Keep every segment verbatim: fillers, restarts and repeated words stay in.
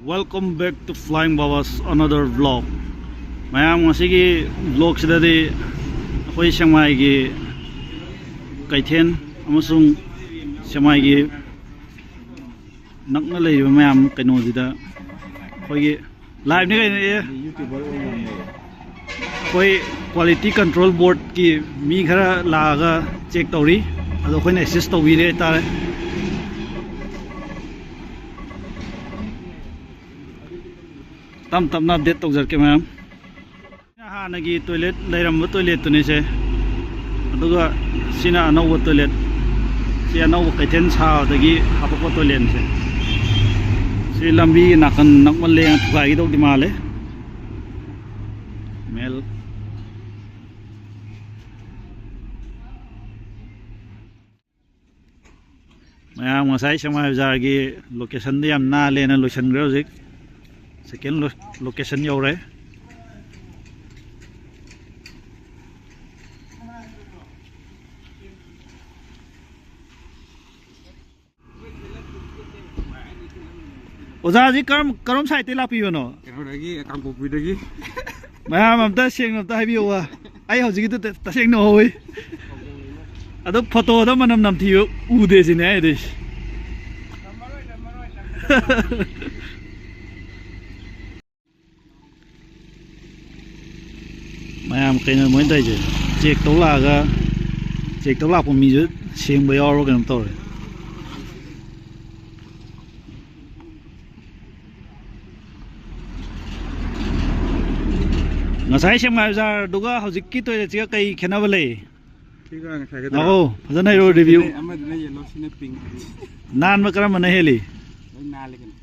Welcome back to Flying Baba's another vlog. ꯃꯌꯥꯝ, ꯉꯁꯤꯒꯤ vlogꯁꯤꯗꯗꯤ ꯑꯩꯈꯣꯏ ꯁꯦꯛꯃꯥꯏꯒꯤ ꯀꯩꯊꯦꯜ ꯑꯃꯁꯨꯡ ꯁꯦꯛꯃꯥꯏꯒꯤ ꯅꯛꯅ ꯂꯩꯔꯤꯕ ꯃꯌꯥꯝ ꯀꯩꯅꯣꯁꯤꯗ ꯑꯩꯈꯣꯏꯒꯤ liveꯅꯤ ꯀꯩꯅꯣ, ꯑꯦ꯫ ꯑꯩꯈꯣꯏ quality control boardꯀꯤ ꯃꯤ ꯈꯔ ꯂꯥꯛꯑꯒ check ꯇꯧꯔꯤ, ꯑꯗꯣ ꯑꯩꯈꯣꯏꯅ assist ꯇꯧꯕꯤꯔꯦ ꯍꯥꯏꯇꯥꯔꯦ꯫ ꯇꯞ ꯇꯞꯅ update ꯇꯧꯖꯔꯛꯀꯦ ꯃꯌꯥꯝ꯫ ꯍꯥꯟꯅꯒꯤ toilet ꯂꯩꯔꯝꯕ toiletꯇꯨꯅꯤꯁꯦ, ꯑꯗꯨꯒ ꯁꯤꯅ ꯑꯅꯧꯕ toilet꯫ ꯁꯤ ꯑꯅꯧꯕ ꯀꯩꯊꯦꯜ ꯁꯥꯕꯗꯒꯤ ꯍꯥꯄꯛꯄ toiletꯁꯦ꯫ ꯁꯤ ꯂꯝꯕꯤꯒꯤ ꯅꯥꯀꯟ ꯅꯛꯃꯜꯂꯦꯅ ꯊꯨꯒꯥꯏꯒꯗꯧꯗꯤ ꯃꯥꯜꯂꯦ꯫ ꯃꯦꯜ ꯃꯌꯥꯝ, ꯉꯁꯥꯏ ꯁꯦꯛꯃꯥꯏ ꯕꯖꯥꯔꯒꯤ locationꯗ ꯌꯥꯝ ꯅꯥꯜꯂꯦꯅ ꯂꯣꯏꯁꯤꯟꯈ꯭ꯔꯦ꯫ ꯍꯧꯖꯤꯛ second lo-, location ꯌꯧꯔꯦ꯫ ꯑꯣꯖꯥꯁꯤ ꯀꯔꯝ, ꯀꯔꯝ sideꯇꯩ ꯂꯥꯛꯄꯤꯕꯅꯣ? ꯀꯩꯅꯣꯗꯒꯤ, ꯀꯥꯡꯄꯣꯛꯄꯤꯗꯒꯤ꯫ ꯃꯌꯥꯝ ꯑꯝꯇ ꯁꯦꯡꯅ ꯑꯝꯇ ꯍꯥꯏꯕꯤꯌꯨꯕ꯫ ꯑꯩ ꯍꯧꯖꯤꯛꯀꯤꯗꯨ ꯇ-, ꯇꯁꯦꯡꯅ ꯎꯍꯧꯋꯤ꯫ ꯑꯗꯣ photoꯗ ꯃꯅꯝ ꯅꯝꯊꯤꯕ ꯎꯗꯦ ꯁꯤꯅꯦ ꯑꯩ ꯍꯥꯏꯗꯣꯏꯁꯦ꯫ ꯃꯌꯥꯝ ꯀꯩꯅꯣ ꯃꯣꯏꯅ ꯇꯧꯔꯤꯁꯦ, check ꯇꯧ ꯂꯥꯛꯑꯒ, check ꯇꯧ ꯂꯥꯛꯄ ꯃꯤꯁꯨ ꯁꯦꯡꯕ ꯌꯥꯎꯔꯕ ꯀꯩꯅꯣꯝ ꯇꯧꯔꯦ꯫ ꯉꯁꯥꯏ ꯁꯦꯛꯃꯥꯏ ꯕꯖꯥꯔꯗꯨꯒ ꯍꯧꯖꯤꯛꯀꯤ toiletꯁꯤꯒ ꯀꯩ ꯈꯦꯠꯅꯕ ꯂꯩ? ꯁꯤꯒ ꯉꯁꯥꯏꯒꯗꯨꯔꯣ? ꯑꯧ, ꯐꯖꯅ ꯍꯥꯏꯔꯛꯑꯣ, review꯫ ꯑꯃꯗꯨꯅ, ꯑꯃꯗꯨꯅ yellow, ꯁꯤꯅ pink꯫ ꯅꯥꯟꯕ ꯀꯔꯝꯕꯅ ꯍꯦꯜꯂꯤ? ꯂꯣꯏ ꯅꯥꯜꯂꯦ ꯀꯩꯅꯣ꯫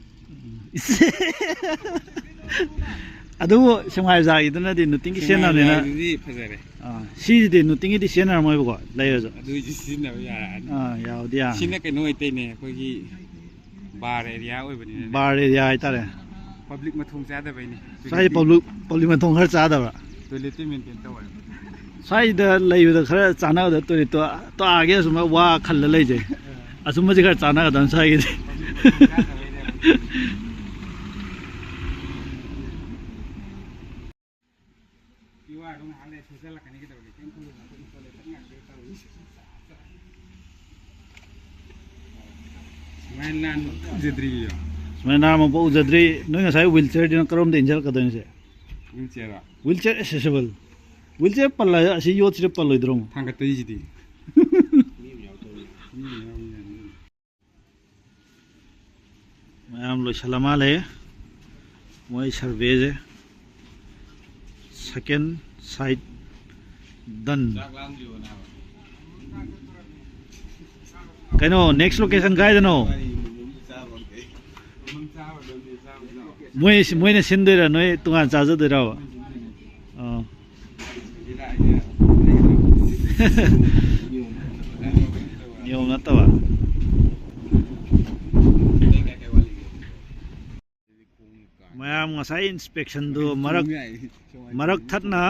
ꯑꯗꯨꯕꯨ ꯁꯦꯛꯃꯥꯏ ꯕꯖꯥꯔꯒꯤꯗꯨꯅꯗꯤ ꯅꯨꯡꯇꯤꯒꯤ ꯁꯦꯝꯅꯕꯅꯤꯅ꯫ ꯁꯦꯛꯃꯥꯏ ꯕꯖꯥꯔꯒꯤꯗꯨꯗꯤ ꯐꯖꯔꯦ꯫ ꯑꯥ, ꯁꯤꯁꯤꯗꯤ ꯅꯨꯡꯇꯤꯒꯤꯗꯤ ꯁꯤꯖꯤꯟꯅꯔꯝꯃꯣꯏꯕꯀꯣ, ꯂꯩꯔꯁꯨ꯫ ꯑꯗꯨꯏꯗꯤ ꯁꯤꯖꯤꯟꯅꯕ ꯌꯥꯔꯛꯑꯅꯤ꯫ ꯑꯥ, ꯌꯥꯕꯨꯗꯤ ꯌꯥꯔꯅꯤ꯫ ꯁꯤꯅ ꯀꯩꯅꯣ ꯑꯣꯏꯇꯩꯅꯦ, ꯑꯩꯈꯣꯏꯒꯤ bar area ꯑꯣꯏꯕꯅꯤꯅꯅꯦ꯫ Bar area ꯍꯥꯏꯇꯥꯔꯦ꯫ Public ꯃꯊꯣꯡ ꯆꯥꯗꯕꯩꯅꯦ꯫ ꯁ꯭ꯋꯥꯏꯁꯦ public, public ꯃꯊꯣꯡ ꯈꯔ ꯆꯥꯗꯕ꯭ꯔꯥ? Toiletꯇꯤ maintain ꯇꯧꯋꯦ꯫ ꯁ꯭ꯋꯥꯏꯗ ꯂꯩꯕꯗ ꯈꯔ ꯆꯥꯟꯅꯒꯗꯕ toiletꯇꯣ, ꯇꯣ ꯑꯥꯒꯤ ꯑꯁꯨꯝꯕ ꯋꯥ ꯈꯜꯂ ꯂꯩꯖꯩ꯫ ꯑꯁꯨꯝꯕꯁꯤ ꯈꯔ ꯆꯥꯟꯅꯒꯗꯕꯅꯤ ꯁ꯭ꯋꯥꯏꯒꯤꯗꯤ꯫ ꯆꯠꯂꯛꯀꯅꯤ ꯀꯩꯗꯧꯔꯒꯦ? ꯀꯩꯝ ꯈꯜꯂꯨꯅꯨ, ꯑꯩꯈꯣꯏ ꯏꯪꯈꯣꯜ ꯂꯩ ꯐꯖꯅ ꯉꯥꯛꯇ ꯇꯧꯔꯤ꯫ ꯁꯨꯃꯥꯏꯅ ꯅꯥꯟꯕ ꯑꯝꯇ ꯎꯖꯗ꯭ꯔꯤꯌꯦ꯫ ꯁꯨꯃꯥꯏꯅ ꯅꯥꯟꯕ ꯑꯝꯐꯥꯎ ꯎꯖꯗ꯭ꯔꯤ꯫ ꯅꯣꯏ ꯉꯁꯥꯏ wheelchairꯗꯤ ꯅꯪ ꯀꯔꯣꯝꯗ ꯏꯟꯖꯜꯂꯛꯀꯗꯣꯏꯅꯣ ꯁꯦ? Wheelchairꯔꯣ? Wheelchair accessible꯫ Wheelchair ꯄꯜꯂ ꯑꯁꯤ ꯌꯣꯠꯁꯤꯗ ꯄꯜꯂꯣꯏꯗ꯭ꯔꯣ ꯑꯃꯨꯛ? ꯊꯥꯡꯒꯠꯇꯣꯏꯁꯤꯗꯤ꯫ ꯃꯤ ꯑꯃ ꯌꯥꯎꯗꯕꯅꯤ꯫ ꯃꯤ ꯑꯃ ꯌꯥꯎꯕꯅꯤ꯫ ꯃꯌꯥꯝ ꯂꯣꯏꯁꯜꯂ ꯃꯥꯜꯂꯦ ꯃꯣꯏ surveyꯁꯦ꯫ Second site done꯫ ꯆꯥꯛ ꯂꯥꯝꯗ꯭ꯔꯤꯕꯣ ꯅꯥꯕ? ꯀꯩꯅꯣ, next location ꯀꯥꯏꯗꯅꯣ? ꯏꯕꯥꯅꯤ ꯃꯣꯃꯣ ꯑꯝꯇ ꯆꯥꯕ ꯐꯪꯗꯦ꯫ ꯃꯣꯃꯣ ꯆꯥꯕ ꯐꯪꯗꯦ, ꯆꯥꯕ ꯐꯪꯗꯦ꯫ ꯃꯣꯏ, ꯃꯣꯏꯅ ꯁꯤꯟꯗꯣꯏꯔꯥ, ꯅꯣꯏ ꯇꯣꯉꯥꯟ ꯆꯥꯖꯗꯣꯏꯔꯕ? ꯑꯥ꯫ ꯅꯤꯌꯣꯝ ꯅꯠꯇꯕ꯫ ꯃꯌꯥꯝ ꯉꯁꯥꯏ inspectionꯗꯨ ꯃꯔꯛ, ꯃꯔꯛ ꯊꯠꯅ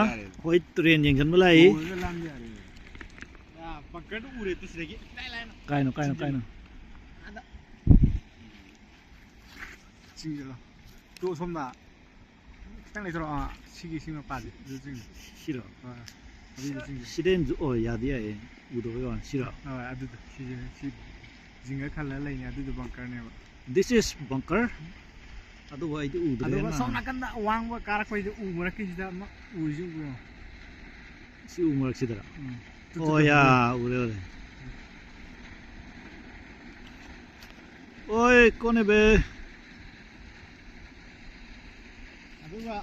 ꯍꯣꯏ ꯇꯨꯔꯦꯟ ꯌꯦꯡꯁꯤꯟꯕ ꯂꯥꯛꯏ꯫ ꯕꯪꯀꯔꯗꯨ ꯎꯔꯦ ꯇꯨ ꯁꯤꯗꯒꯤ ꯏꯂꯥꯏ ꯂꯥꯏꯅ꯫ ꯀꯥꯏꯅꯣ, ꯀꯥꯏꯅꯣ, ꯀꯥꯏꯅꯣ? ꯑꯥꯗ꯫ ꯆꯤꯡꯗꯔꯣ? ꯇꯨ ꯑꯁꯣꯝꯗ ꯈꯤꯇꯪ ꯂꯩꯊꯣꯔꯛꯑꯣ꯫ ꯑꯥ, ꯁꯤꯒꯤ ꯁꯤ ꯃꯄꯥꯁꯦ꯫ ꯑꯗꯨ ꯆꯤꯡꯗꯣ꯫ ꯁꯤꯔꯣ? ꯍꯣꯏ꯫ ꯑꯗꯨꯗ ꯆꯤꯡꯗꯣ꯫ ꯁꯤꯗ ꯑꯣ, ꯌꯥꯗꯤ ꯌꯥꯏꯌꯦ꯫ ꯎꯗꯕꯩ ꯋꯥꯅꯤ꯫ ꯁꯤꯔꯣ? ꯍꯣꯏ, ꯑꯗꯨꯗꯣ꯫ ꯁꯤꯁꯦ, ꯁꯤ ꯖꯤꯡꯒ ꯈꯜꯂ ꯂꯩꯅꯦ꯫ ꯑꯗꯨꯗꯣ ꯕꯪꯀꯔꯅꯦꯕ꯫ This is bunker꯫ ꯑꯗꯨꯕꯨ ꯑꯩꯗꯤ ꯎꯗ꯭ꯔꯦ ꯑꯗꯨꯒ ꯅ꯫ ꯁꯣꯝ ꯅꯥꯀꯟꯗ ꯑꯋꯥꯡꯕ ꯀꯥꯔꯛꯄꯩꯗ ꯎ ꯃꯔꯛꯀꯤꯁꯤꯗ ꯑꯃ ꯎꯔꯤꯁꯤ ꯎꯕ꯭ꯔꯣ? ꯁꯤ ꯎ ꯃꯔꯛꯁꯤꯗꯔ? ꯎꯝ꯫ ꯇꯨ, ꯇꯨ, ꯑꯣ, ꯇꯨ, ꯌꯥ, ꯇꯨ꯫ ꯎꯔꯦ, ꯎꯔꯦ꯫ ꯑꯣꯏ, ꯀꯣꯅꯦ ꯕꯦ? ꯑꯗꯨꯒ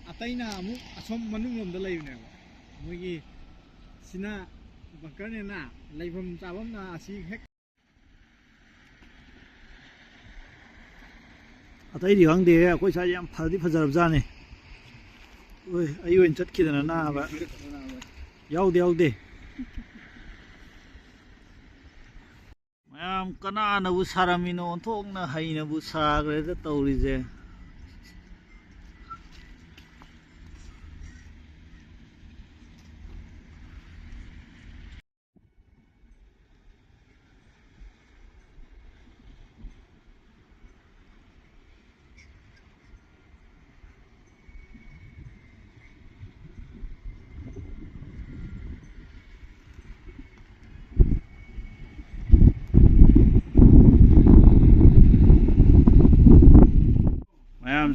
ꯑꯇꯩꯅ ꯑꯃꯨꯛ ꯑꯁꯣꯝ ꯃꯅꯨꯡ ꯂꯣꯝꯗ ꯂꯩꯕꯅꯦꯕ꯫ ꯃꯣꯏꯒꯤ ꯁꯤꯅ ꯕꯪꯀꯔꯅꯦꯅ ꯂꯩꯐꯝ ꯆꯥꯐꯝꯅ ꯑꯁꯤ ꯍꯦꯛ ꯑꯇꯩꯗꯤ ꯈꯪꯗꯦ, ꯑꯩꯈꯣꯏ ꯁ꯭ꯋꯥꯏꯁꯦ ꯌꯥꯝ ꯐꯗꯤ ꯐꯖꯔꯕꯖꯥꯠꯅꯤ꯫ ꯍꯣꯏ, ꯑꯩ ꯑꯣꯏꯅ ꯆꯠꯈꯤꯗꯅ ꯅꯥꯕ꯫ ꯌꯥꯎꯗꯦ, ꯌꯥꯎꯗꯦ꯫ ꯃꯌꯥꯝ ꯀꯅꯥꯅꯕꯨ ꯁꯥꯔꯝꯃꯤꯅꯣ, ꯑꯣꯟꯊꯣꯛꯅ ꯍꯩꯅꯕꯨ ꯁꯥꯈ꯭ꯔꯦꯗ ꯇꯧꯔꯤꯁꯦ꯫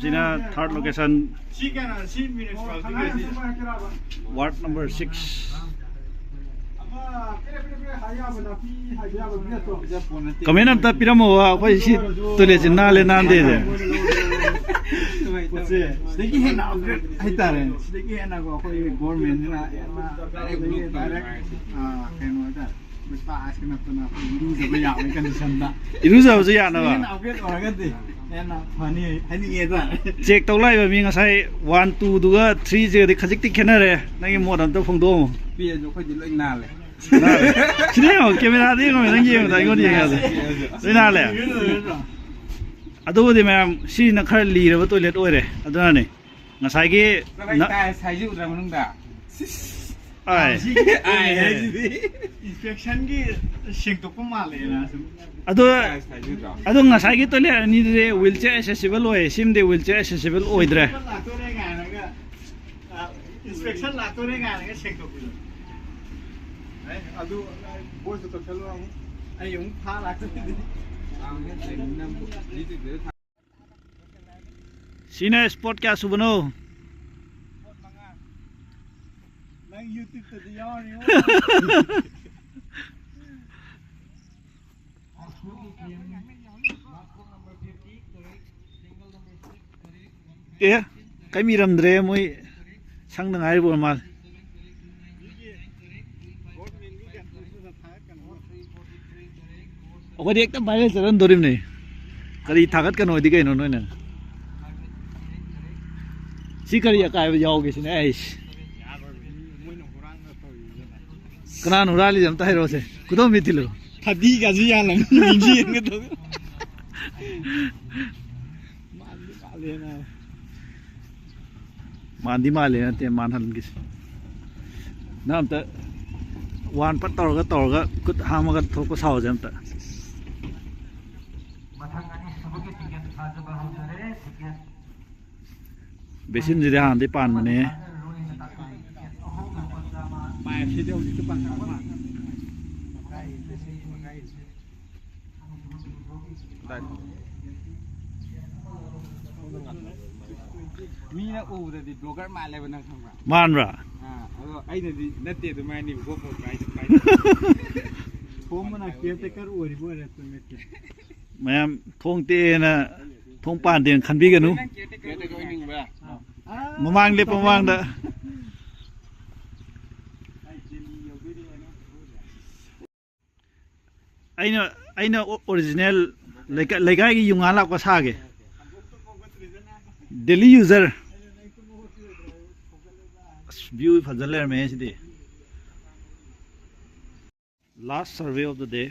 ꯁꯤꯅ third location, ꯁꯤ ꯀꯩꯅꯣ ꯁꯤ municipality ward number six. Comment ꯑꯝꯇ ꯄꯤꯔꯝꯃꯣꯕ, ꯑꯩꯈꯣꯏ ꯁꯤ toilet ꯁꯤ ꯅꯥꯜꯂꯦ ꯅꯥꯟꯗꯦꯁꯦ꯫ ꯄꯣꯠꯁꯦ ꯁꯤꯗꯒꯤ ꯍꯦꯟꯅ ꯑꯞꯒ꯭ꯔꯦꯗ ꯍꯥꯏꯇꯥꯔꯦ꯫ ꯁꯤꯗꯒꯤ ꯍꯦꯟꯅꯀꯣ ꯑꯩꯈꯣꯏ ꯒꯣꯔꯃꯦꯟꯁꯤꯅ ꯍꯦꯟꯅ ꯗꯥꯏꯔꯦꯛ ꯗꯥꯏꯔꯦꯛ ꯀꯩꯅꯣ ꯍꯥꯏꯇꯥꯔꯦ꯫ ꯏꯔꯨꯖꯕ ꯌꯥꯕꯒꯤ ꯀꯟꯗꯤꯁꯟꯗ ꯏꯔꯨꯖꯕꯁꯨ ꯌꯥꯅꯕ꯫ ꯍꯦꯟꯅ ꯑꯞꯒ꯭ꯔꯦꯗ ꯑꯣꯏꯔꯒꯗꯤ ꯍꯦꯟꯅ ꯐꯅꯤ ꯍꯥꯏꯅꯤꯡꯉꯦ ꯍꯥꯏꯇꯥꯔꯦ꯫ Check ꯇꯧ ꯂꯥꯛꯏꯕ ꯃꯤ ꯉꯁꯥꯏ one two ꯗꯨꯒ three ꯁꯤꯒꯗꯤ ꯈꯖꯤꯛꯇꯤ ꯈꯦꯠꯅꯔꯦ꯫ ꯅꯪꯒꯤ ꯃꯣꯠ ꯑꯝꯇ ꯐꯣꯡꯗꯣꯛꯑꯝꯃꯣ꯫ ꯄꯤꯔꯁꯨ ꯑꯩꯈꯣꯏꯗꯤ ꯂꯣꯏ ꯅꯥꯜꯂꯦ꯫ ꯁꯤꯗ ꯌꯦꯡꯉꯣ, camera ꯗ ꯌꯦꯡꯉꯣ, ꯅꯪ ꯌꯦꯡꯕꯗ ꯑꯩꯉꯣꯟꯗ ꯌꯦꯡꯉꯗꯤ ꯂꯣꯏ ꯅꯥꯜꯂꯦ꯫ ꯑꯗꯨꯕꯨꯗꯤ ꯃꯌꯥꯝ, ꯁꯤꯅ ꯈꯔ ꯂꯤꯔꯕ toilet ꯑꯣꯏꯔꯦ, ꯑꯗꯨꯅꯅꯦ ꯉꯁꯥꯏꯒꯤ ꯅ- ꯇꯥꯏꯜꯁ ꯍꯥꯏꯁꯤ ꯎꯗ꯭ꯔꯥ ꯃꯅꯨꯡꯗ? ꯑꯥꯏ꯫ ꯑꯥꯏ ꯍꯥꯏꯁꯤꯗꯤ꯫ ꯏꯟꯁꯄꯦꯛꯁꯟꯒꯤ ꯁꯦꯡꯗꯣꯛꯄ ꯃꯥꯜꯂꯦꯅ ꯁꯨꯝ꯫ ꯑꯗꯣ ꯇꯥꯏꯜꯁ ꯍꯥꯏꯁꯤ ꯎꯗ꯭ꯔꯣ? ꯑꯗꯣ ꯉꯁꯥꯏꯒꯤ toilet ꯑꯅꯤꯗꯨꯗꯤ wheelchair accessible ꯑꯣꯏ, ꯁꯤꯃꯗꯤ wheelchair accessible ꯑꯣꯏꯗ꯭ꯔꯦ꯫ ꯂꯥꯛꯇꯣꯔꯦ ꯀꯥꯏꯅꯒ, ꯏꯟꯁꯄꯦꯛꯁꯟ ꯂꯥꯛꯇꯣꯔꯦ ꯀꯥꯏꯅꯒ ꯁꯦꯡꯗꯣꯛꯄꯤꯔꯣ꯫ ꯑꯗꯨ ꯕꯣꯏꯁꯇꯣ ꯀꯛꯊꯠꯂꯣ ꯑꯃꯨꯛ꯫ ꯑꯩ ꯑꯃꯨꯛ ꯐꯥ ꯂꯥꯛꯇꯣꯏꯅꯤ꯫ ꯁꯤꯅ spot ꯀꯌꯥ ꯁꯨꯕꯅꯣ? ꯅꯪ YouTube ꯇꯗꯤ ꯌꯥꯎꯔꯅꯤ꯫ ꯑꯦ, ꯀꯩꯝ ꯏꯔꯝꯗ꯭ꯔꯦ, ꯃꯣꯏ ꯁꯪꯗ ꯉꯥꯏꯔꯤꯕ ꯑꯣꯏꯔ ꯃꯥꯜꯂꯦ꯫ ꯑꯩꯈꯣꯏꯗꯤ ꯍꯦꯛꯇ viral ꯆꯠꯍꯟꯗꯣꯔꯤꯕꯅꯦ꯫ ꯀꯔꯤ ꯊꯥꯒꯠꯀꯅꯣ ꯍꯥꯏꯗꯤ ꯀꯩꯅꯣ ꯅꯣꯏꯅ? ꯁꯤ ꯀꯔꯤ ꯑꯀꯥꯏꯕ ꯌꯥꯎꯒꯦ ꯁꯤꯅꯦ ꯑꯩꯁ꯫ ꯀꯅꯥꯅ ꯍꯨꯔꯥꯜꯂꯤꯁꯦ ꯑꯝꯇ ꯍꯥꯏꯔꯛꯑꯣꯁꯦ꯫ ꯈꯨꯗꯣꯝꯕꯤ ꯊꯤꯜꯂꯨ꯫ ꯐꯗꯤꯒꯁꯨ ꯌꯥꯜꯂꯝ ꯌꯦꯡꯒꯦ ꯇꯧ꯫ ꯃꯥꯜꯂꯤ ꯃꯥꯜꯂꯦꯅ꯫ ꯃꯥꯟꯗꯤ ꯃꯥꯜꯂꯦ ꯅꯠꯇꯦ, ꯃꯥꯟꯍꯟꯒꯤꯁꯦ꯫ ꯅꯪ ꯑꯝꯇ ꯋꯥꯟ ꯄꯠ ꯇꯧꯔꯒ ꯇꯧꯔꯒ ꯈꯨꯠ ꯍꯥꯝꯃꯒ ꯊꯣꯛꯄ ꯁꯥꯎꯁꯦ ꯑꯝꯇ꯫ ꯃꯊꯪ ꯑꯅꯤꯁꯨꯕꯒꯤ ꯇꯤꯀꯦꯠ ꯊꯥꯖꯕ ꯍꯧꯖꯔꯦ꯫ ꯇꯤꯀꯦꯠ ꯕꯦꯁꯤꯟꯁꯤꯗꯤ ꯍꯥꯟꯅꯗꯤ ꯄꯥꯟꯕꯅꯦ꯫ ꯂꯣꯏꯅ ꯇꯥꯛꯄꯤ꯫ ꯇꯤꯀꯦꯠ ꯑꯍꯣꯡꯕ ꯂꯨꯄꯥ ꯆꯥꯝꯃ꯫ ꯄꯥꯏꯞꯁꯤꯗꯤ ꯍꯧꯖꯤꯛꯇꯤ ꯄꯥꯟꯊꯔ ꯃꯥꯜꯂꯦ꯫ ꯑꯅꯤꯁꯨꯕꯒꯤ ꯇꯤꯀꯦꯠ ꯃꯤꯅ ꯎꯕꯗꯗꯤ ꯕ꯭ꯂꯣꯒꯔ ꯃꯥꯜꯂꯦꯕ, ꯅꯪ ꯈꯪꯕ꯭ꯔꯥ? ꯃꯥꯟꯕ꯭ꯔꯥ? ꯑꯥ, ꯑꯗꯣ ꯑꯩꯅꯗꯤ ꯅꯠꯇꯦ ꯑꯗꯨꯃꯥꯏꯅ ꯒꯣꯄ꯭ꯔꯣ ꯄꯥꯏꯗ ꯄꯥꯏ꯫ ꯊꯣꯝꯕꯅ ꯀꯤꯌꯔ ꯇꯦꯀꯔ ꯑꯣꯏꯔꯤꯕ ꯑꯣꯏꯔꯦ ꯅꯠꯇꯦ꯫ ꯃꯌꯥꯝ ꯊꯣꯡ ꯇꯦꯛꯑꯦꯅ ꯊꯣꯡ ꯄꯥꯟꯗꯦꯅ ꯈꯟꯕꯤꯒꯅꯨ꯫ ꯀꯤꯌꯔ ꯇꯦꯀꯔ ꯑꯣꯏꯅꯤꯡꯕ꯭ꯔꯥ? ꯃꯃꯥꯡ ꯂꯦꯞꯄ ꯃꯃꯥꯡꯗ ꯑꯩꯅ ꯑꯩꯅ ꯑꯣꯔꯤꯖꯤꯅꯦꯜ ꯂꯩꯀꯥꯏꯒꯤ ꯌꯨꯉꯥ ꯂꯥꯛꯄ ꯁꯥꯒꯦ꯫ Daily user. ꯑꯁ, ꯚ꯭ꯌꯨ ꯐꯖ ꯂꯩꯔꯝꯃꯦ ꯁꯤꯗꯤ꯫ Last survey of the day.